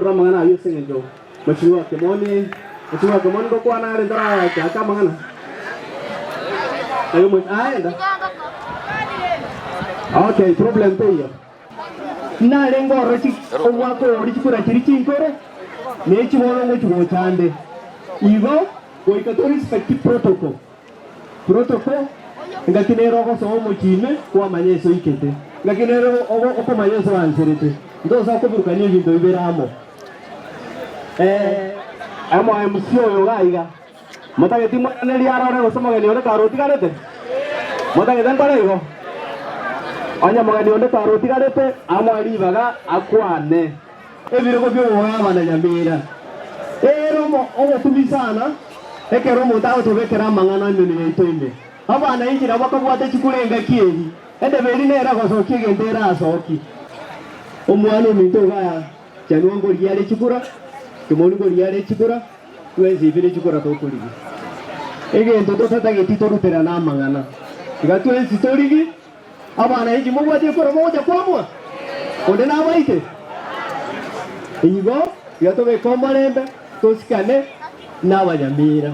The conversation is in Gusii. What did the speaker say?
Tokorera amang'ana ayio ase engencho Mheshimiwa Kimoni, Mheshimiwa Kimoni ngokwana are ntarachaka amang'ana. Aye omo aye enda. Okay, problem teiyo. Narenge ororo chi omwaka oyo oria chikura chiria chinkoro, ne echi bono ngochi gocha ande. Igo goika to respect protocol. Protocol, engaki nere ogosoa omochie ime kwamanya ase oikete, engaki nere okomanya ase oancherete. Ntosa koburukania ebinto bibere amo. Omo MC oyo iga iga, motageti mweranerie arore gose omogeni onde kare otigarete? Motagete nkore igo? Onye omogeni onde kare otigarete, amoe ribaga akwane. Ebirogo bi'oboaba na nyamira. Ere omokumia sana ekero omonto agotobekera amang'ana emenwa yaito ime. Abana inche nabo bakabwate chikura engaki eri, endebe eri nere agosokia egento ere asokie. Omwana ominto iga chanwa ngorigia are chikura, kimoni ngorigia are chikura, twensi ibere chikura tokorigia. Egento totatageti toruterane amang'ana. Iga twensi torigi. Abana inki mobwate ekero mogocha kwamua? Onde nabaite? Igo tiga tobeke omorembe, tosikane nabanyamira.